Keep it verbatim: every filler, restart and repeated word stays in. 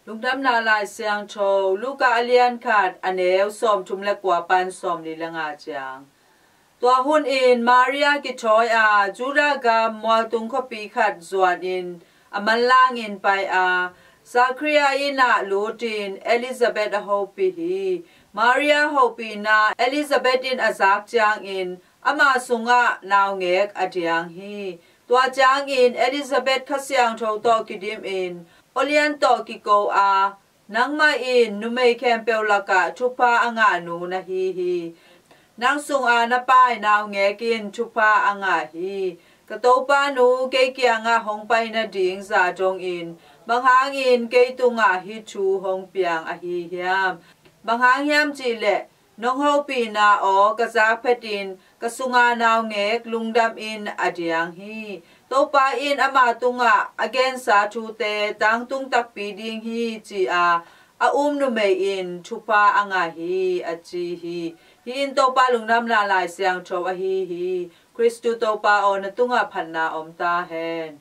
Lungdamna Lai Siangtho, Luka a lian khat, a neu sawmthum le kua pan sawmli le nga ciang. Tua hunin Maria kithawi a, Judah gam mualtung khuapi khat zuanin a manlangin pai a, Zakaria inn ah lutin Elizabeth a hopih hi. Maria hopihna Elizabeth in a zak ciangin ama sungah naungek a diang hi. Tua ciangin Elizabeth Kha Siangtho tawh kidimin, aw lian tawh kiko a, nangmah in numei khempeuh lakah thupha a ngah nu na hi hi. Nang sunga na pai naungek in thupha a ngah hi. Ka Topa nu kei kiangah hong pai nading zah dongin, bang hangin kei tungah hih thu hong piang ahi hiam? Bang hang hiam cihleh, nong hopihna aw ka zak phetin ka sunga naungek lungdamin a diang hi. Topa in ama tungah a gensa thute tangtung takpi ding hi, ci-a a um numei in thupha a ngah hi, a ci hi. Hih in Topa Lungdamna Lai Siangtho ahi hi. Khristu Topa aw, na tungah phatna om ta hen.